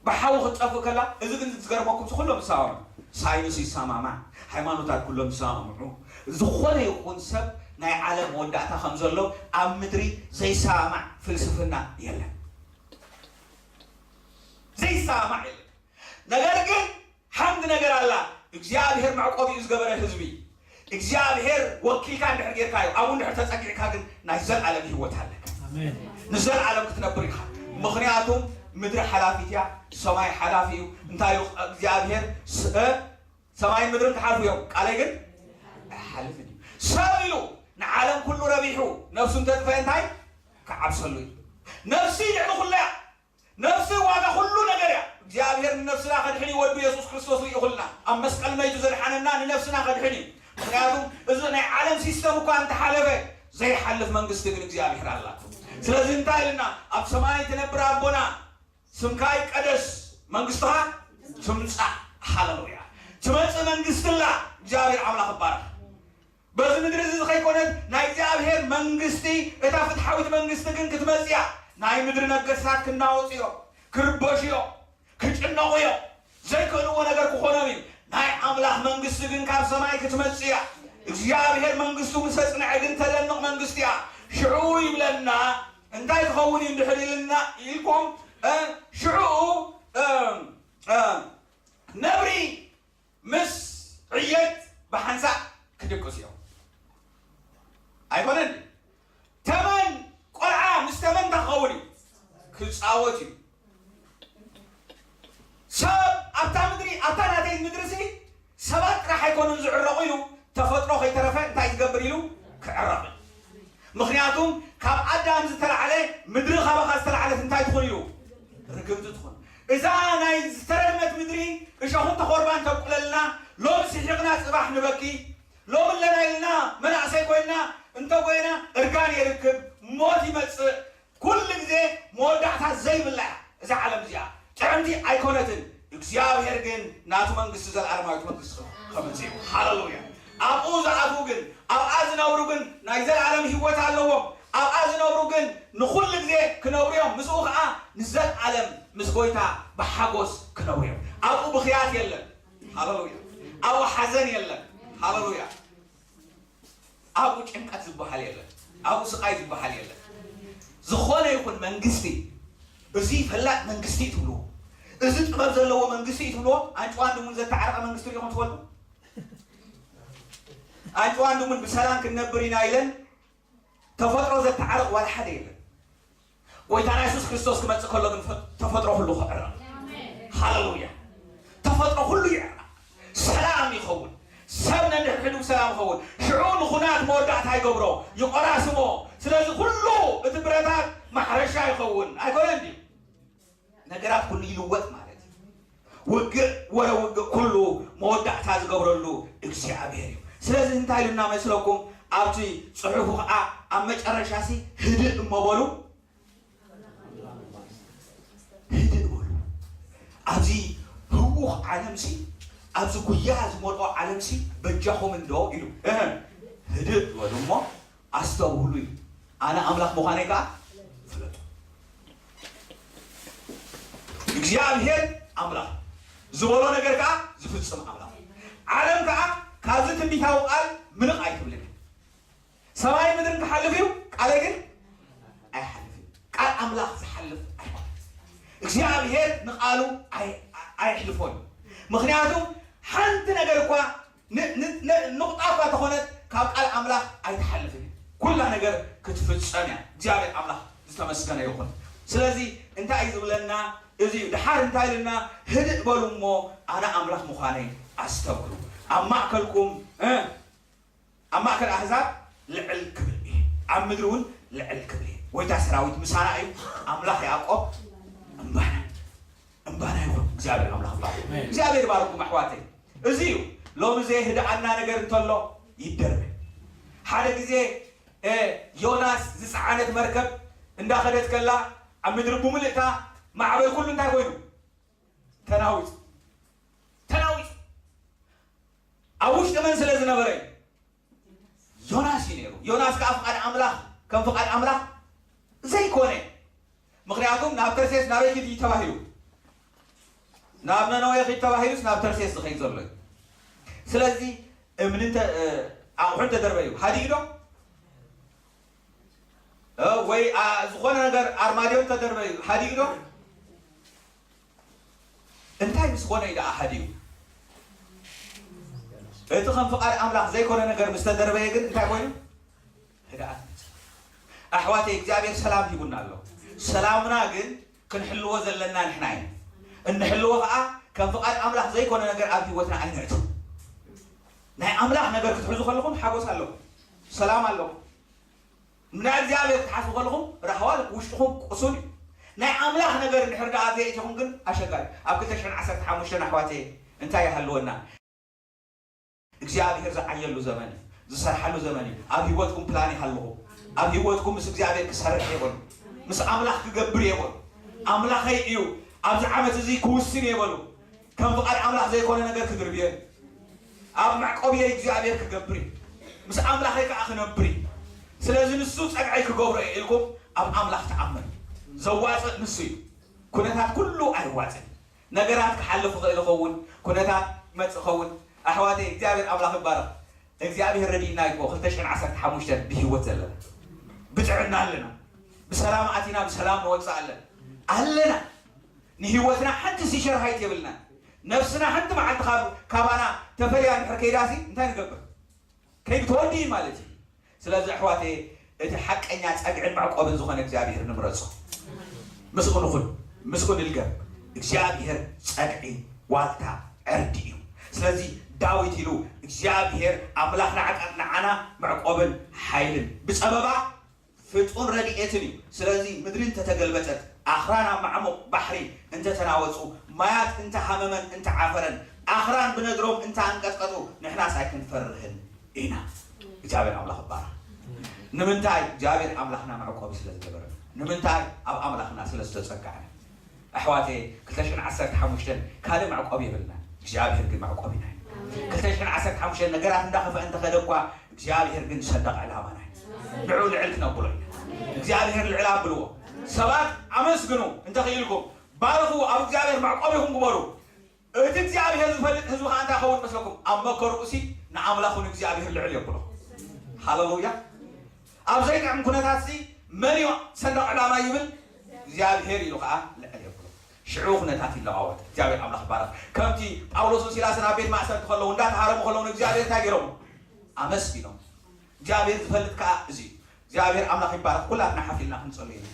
ብሓዊ ክትጠፍእ ከላ፣ እዚ ግን ዝገርመኩም፣ እዚ ኩሎም ይሰማምዑ፣ ሳይንስ ይሰማማዕ፣ ሃይማኖታት ኩሎም ይሰማምዑ። ዝኾነ ይኹን ሰብ ናይ ዓለም መወዳእታ ከም ዘሎ ኣብ ምድሪ ዘይሰማማዕ ፍልስፍና የለን። ዘይሰማማዕ የለን። ነገር ግን ሓንቲ ነገር ኣላ። እግዚኣብሔር መዕቆቢኡ ዝገበረ ህዝቢ፣ እግዚኣብሔር ወኪልካ እንድሕር ጌርካዮ፣ ኣብኡ እንድሕር ተጸጊዕካ ግን ናይ ዘለኣለም ህይወት ኣለካ። ኣሜን። ንዘለኣለም ክትነብር ኢኻ። ምኽንያቱም ምድሪ ሓላፊት እያ፣ ሰማይ ሓላፊ እዩ። እንታይ እዩ እግዚኣብሔር ስ-፣ እ፣ ሰማይን ምድርን ክሓልፉ እዮም፣ ቃለይ ግን ኣይሓልፍን እዩ። ሰብ ኢሉ ንዓለም ኩሉ ረቢሑ ነፍሱ እንተጥፈአ እንታይ ክዓብሰሉ እዩ? ነፍሲ ልዕሊ ኩላ እያ። ነፍሲ ዋጋ ኩሉ ነገር እያ። እግዚኣብሔር ንነፍስና ከድሕን እዩ ወዱ የሱስ ክርስቶስ ልኢኹልና። ኣብ መስቀል መይቱ ዘድሓነና ንነፍስና ከድሕን እዩ። ምኽንያቱም እዚ ናይ ዓለም ሲስተም እኳ እንተሓለፈ ዘይሓልፍ መንግስቲ ግን እግዚኣብሔር ኣላቶ። ስለዚ እንታይ ኢልና ኣብ ሰማይ ትነብር ኣቦና ስምካ ይቀደስ መንግስትኻ ትምጻእ። ሃሌሉያ። ትመጽእ መንግስቲ ኣላ። እግዚኣብሔር ኣምላኽ ይባረኽ። በዚ ምድሪ እዚ ከይኮነት ናይ እግዚኣብሔር መንግስቲ፣ እታ ፍትሓዊት መንግስቲ ግን ክትመጽእ እያ። ናይ ምድሪ ነገስታት ክናወጹ እዮም፣ ክርበሹ እዮም፣ ክጭነቑ እዮም፣ ዘይክእልዎ ነገር ክኾኖም እዩ። ናይ ኣምላኽ መንግስቲ ግን ካብ ሰማይ ክትመጽእ እያ። እግዚኣብሔር መንግስቱ ምስ ኣጽንዐ ግን ተደንቕ መንግስቲ እያ። ሽዑ ይብለና እንታይ ክኸውን እዩ እንድሕር ኢልና ኢልኩም፣ እ፣ ሽዑ፣ እ፣ እ፣ ነብሪ ምስ ዕየት ብሓንሳእ ክድቅሱ እዮም። ኣይኮነን? ተመን ቆልዓ ምስ ተመን እንታይ ክኸውን እዩ? ክጻወት እዩ። ሰብ ኣብታ ምድሪ፣ ኣብታ ናተይ ምድሪ ሲ ሰባት ጥራሕ ኣይኮኑን ዝዕረቑ ኢሉ ተፈጥሮ ከይተረፈ እንታይ ዝገብር ኢሉ ክዕረቕ እዩ። ምኽንያቱም ካብ ኣዳም ዝተላዕለ ምድሪ ካባኻ ዝተላዕለት እንታይ ትኹን ኢሉ ርግምቲ ትኹን። እዛ ናይ ዝተረግመት ምድሪ እሾኽን ተኾርባን ተብቁለልና፣ ሎም ስሒቕና ጽባሕ ንበኪ፣ ሎም ኣለና ኢልና መናእሰይ ኮይና እንተጎይና እርጋን የርክብ፣ ሞት ይመጽእ። ኩሉ ግዜ መወዳእታ ዘይብላ እያ እዛ ዓለም እዚኣ። ጥዕምቲ ኣይኮነትን። እግዚኣብሔር ግን ናቱ መንግስቲ፣ ዘላለማዊት መንግስቲ ከምጽእ እዩ። ሃሌሉያ። ኣብኡ ዝኣትዉ ግን፣ ኣብኣ ዝነብሩ ግን ናይ ዘላለም ህይወት ኣለዎም። ኣብኣ ዝነብሩ ግን ንኹሉ ግዜ ክነብሩ እዮም። ምስኡ ኸዓ ንዘላለም ምስ ጎይታ ብሓጎስ ክነብሩ እዮም። ኣብኡ ብኽያት የለን። ሃሌሉያ። ኣብኡ ሓዘን የለን። ሃሌሉያ። ኣብኡ ጭንቀት ዝበሃል የለን። ኣብኡ ስቓይ ዝበሃል የለን። ዝኾነ ይኹን መንግስቲ፣ እዚ ፈላጥ መንግስቲ እዩ ትብልዎ፣ እዚ ጥበብ ዘለዎ መንግስቲ እዩ ትብልዎ፣ ኣንጭዋን ድሙን ዘተዓረቐ መንግስቲ ርኢኹም ትፈልጡ? ኣንጭዋን ድሙን ብሰላም ክንነብር ኢና ኢለን ተፈጥሮ ዘተዓረቕ ዋላ ሓደ የለን። ጎይታና የሱስ ክርስቶስ ክመጽእ ከሎ ግን ፈ-፣ ተፈጥሮ ኩሉ ክዕረቕ። ሃሌሉያ። ተፈጥሮ ኩሉ ይዕረቕ። ሰላም ይኸውን። ሰብ ነንሕድሕዱ ሰላም ይኸውን። ሽዑ ንኹናት መወዳእታ ይገብሮ፣ ይቆራስሞ። ስለዚ ኩሉ እቲ ብረታት ማሕረሻ ይኸውን። ኣይኮነን ድዩ? ነገራት ኩሉ ይልወጥ ማለት እዩ። ውግእ፣ ወረ ውግእ ኩሉ መወዳእታ ዝገብረሉ እግዚኣብሔር እዩ። ስለዚ እንታይ ኢሉና መስለኩም? ኣብቲ ጽሑፉ ኸዓ ኣብ መጨረሻ ሲ ህድእ እሞ በሉ፣ ህድእ በሉ። ኣብዚ ህዉኽ ዓለምሲ፣ ኣብዚ ጉያ ዝመልኦ ዓለምሲ በጃኹም እንዶ ኢሉ። እህ፣ ህድእ በሉ እሞ ኣስተውህሉ ኢሉ። ኣነ ኣምላኽ ምዃነይ ከኣ ፍለጡ። እግዚኣብሔር ኣምላኽ ዝበሎ ነገር ከኣ ዝፍጽም ኣምላኽ። ዓለም ከኣ ካብዚ ትንቢታዊ ቃል ምልቕ ኣይትብልን። ሰማይ ምድርን ክሓልፍ እዩ፣ ቃለይ ግን ኣይሓልፍን። ቃል ኣምላኽ ዝሓልፍ ኣይኮነን። እግዚኣብሔር ንቃሉ ኣይ-፣ ኣየሕልፎን እዩ። ምኽንያቱ ሓንቲ ነገር እኳ ን-፣ ን-፣ ን-፣ ንቑጣ እኳ ተኾነት ካብ ቃል ኣምላኽ ኣይትሓልፍን እዩ። ኩላ ነገር ክትፍጸም እያ። እግዚኣብሔር ኣምላኽ ዝተመስገነ ይኹን። ስለዚ እንታይ እዩ ዝብለና? እዚ እዩ። ድሓር እንታይ ኢልና? ህድእ በሉ እሞ ኣነ ኣምላኽ ምዃነይ ኣስተውህሉ። ኣብ ማእከልኩም እ ኣብ ማእከል ኣህዛብ ልዕል ክብል እየ፣ ኣብ ምድሪ እውን ልዕል ክብል እየ። ጎይታ ሰራዊት ምሳና እዩ፣ ኣምላኽ ያዕቆብ እምባና እምባና ይኹን። እግዚኣብሔር ኣምላኽ ይባርክ። እግዚኣብሔር ይባርኩም ኣሕዋተይ። እዚ እዩ ሎሚ ዘይህድኣና ነገር እንተሎ ይደርበ። ሓደ ግዜ እ፣ ዮናስ ዝፀዓነት መርከብ እንዳኸደት ከላ ኣብ ምድሪ ብምልእታ ማዕበል ኩሉ እንታይ ኮይኑ? ተናዊፁ። ተናዊፁ። ኣብ ውሽጢ መን ስለ ዝነበረ እዩ? ዮናስ እዩ ነይሩ። ዮናስ ከዓ ፍቓድ ኣምላኽ ከም ፍቓድ ኣምላኽ ዘይኮነ። ምኽንያቱም ናብ ተርሴስ ናበይ ኪድ እዩ ተባሂሉ? ናብ ነነዌ ኪድ ተባሂሉስ ናብ ተርሴስ ዝኸይድ ዘሎ እዩ። ስለዚ እምኒ እንተ ኣቑሑ እንተደርበዩ ሃዲኡ ዶ? ወይ ዝኾነ ነገር ኣርማድዮ እንተደርበዩ ሃዲኡ ዶ? እንታይ ምስ ኮነ እዩ ደኣ ሃዲኡ? እቲ ከም ፍቓድ ኣምላኽ ዘይኮነ ነገር ምስ ተደርበየ ግን እንታይ ኮይኑ? ህድኣት መጽእ። ኣሕዋተይ እግዚኣብሔር ሰላም ሂቡና ኣሎ። ሰላምና ግን ክንሕልዎ ዘለና ንሕና ኢና። እንሕልዎ ከዓ ከም ፍቓድ ኣምላኽ ዘይኮነ ነገር ኣብ ህይወትና ኣይነእቱ። ናይ ኣምላኽ ነገር ክትሕዙ ከለኹም ሓጎስ ኣለኩም፣ ሰላም ኣለኩም። ናይ እግዚኣብሔር ክትሓስቡ ከለኹም ራህዋ ውሽጥኹም ቁሱን እዩ። ናይ ኣምላኽ ነገር እንድሕር ደኣ ዘየእቲኹም ግን ኣሸጋሪ። ኣብ ክልተ ሽሕን ዓሰርተ ሓሙሽተን ኣሕዋተይ እንታይ ይሃልወና? እግዚኣብሔር ዝዓየሉ ዘመን እዩ፣ ዝሰርሓሉ ዘመን እዩ። ኣብ ህይወትኩም ፕላን ይሃልኹ። ኣብ ህይወትኩም ምስ እግዚኣብሔር ክሰርሕ የበሉ፣ ምስ ኣምላኽ ክገብር የበሉ። ኣምላኸይ እዩ ኣብዚ ዓመት እዚ ክውስን የበሉ። ከም ፍቓድ ኣምላኽ ዘይኮነ ነገር ክድርብየ ኣብ መዕቆብየ እግዚኣብሔር ክገብር እዩ፣ ምስ ኣምላኸይ ከዓ ክነብር እዩ። ስለዚ ንሱ ፀግዐይ ክገብሮ እየ ኢልኩም ኣብ ኣምላኽ ተኣመኑ። ዘዋፅእ ንሱ እዩ። ኩነታት ኩሉ ኣይዋፅን። ነገራት ክሓልፍ ይኽእል ይኸውን፣ ኩነታት ይመፅእ ይኸውን። ኣሕዋተይ እግዚኣብሔር ኣምላኽ ይባረኽ። እግዚኣብሔር ረዲእና ይኮ ክልተ ሽሕን ዓሰርተ ሓሙሽተን ብህይወት ዘለና፣ ብጥዕና ኣለና፣ ብሰላም ኣቲና ብሰላም ንወፅእ ኣለና ኣለና። ንህይወትና ሓንቲ ሲሸር ሃይት የብልና። ነፍስና ሓንቲ መዓልቲ ካብ ካባና ተፈልያ እንድሕር ከይዳሲ እንታይ ንገብር? ከይዱ ተወዲኡ ማለት እዩ። ስለዚ ኣሕዋተይ እቲ ሓቀኛ ጸግዕን መዕቆብን ዝኾነ እግዚኣብሔር ንምረጾ። ምስኡ ንኹን፣ ምስኡ ንልገብ። እግዚኣብሔር ጸግዒ ዋልታ ዕርዲ እዩ። ስለዚ ዳዊት ኢሉ እግዚኣብሔር ኣምላኽና ዓቃ ንዓና መዕቆብን ሓይልን ብጸበባ ፍጡን ረድኤትን እዩ። ስለዚ ምድሪ እንተተገልበጠት፣ ኣኽራን ኣብ ማዕሙቕ ባሕሪ እንተተናወጹ፣ ማያት እንተሃመመን እንተዓፈረን፣ ኣኽራን ብነድሮም እንተኣንቀጥቀጡ፣ ንሕናስ ኣይክንፈርህን ኢና። እግዚኣብሔር ኣምላኽ ይባረኽ። ንምንታይ? እግዚኣብሔር ኣምላኽና መዕቆቢ ስለ ዝገበረና። ንምንታይ? ኣብ ኣምላኽና ስለ ዝተጸጋዕና። ኣሕዋተይ፣ ክልተ ሽሕን ዓሰርተ ሓሙሽተን ካልእ መዕቆቢ የብልና። እግዚኣብሔር ግን መዕቆቢና እዩ። ክልተ ሽሕን ዓሰርተ ሓሙሽተን ነገራት እንዳኸፍአ እንተኸደ እኳ እግዚኣብሔር ግን ሰንደቕ ዕላማና እዩ። ንዑ ልዕል ክነብሎ ኢና። እግዚኣብሔር ልዕል ኣብልዎ። ሰባት ኣመስግኑ እንተኽኢልኩም፣ ባርኹ፣ ኣብ እግዚኣብሔር መዕቆቢኹም ግበሩ። እቲ እግዚኣብሔር ዝፈልጥ ህዝቢ ከዓ እንታይ ኸውን መስለኩም? ኣብ መከርኡ ሲ ንኣምላኹ ንእግዚኣብሔር ልዕል የብሎ። ሃሌሉያ። ኣብ ዘይጥዕም ኩነታት ሲ መን እዩ ሰንደቕ ዕላማ ይብል? እግዚኣብሔር ኢሉ ከዓ ልዕል የብሎ። ሽዑ ኩነታት ይለዋወጥ። እግዚኣብሔር ኣምላኽ ይባረኽ። ከምቲ ጳውሎስን ሲላስን ኣብ ቤት ማእሰርቲ ከለዉ እንዳተሃረሙ ከለዉ ንእግዚኣብሔር እንታይ ገይሮም? ኣመስጊኖም። እግዚኣብሔር ዝፈልጥ ከዓ እዚ እዩ። እግዚኣብሔር ኣምላኽ ይባረኽ። ኩላትና ሓፍ ኢልና ክንጸሉ ኢና።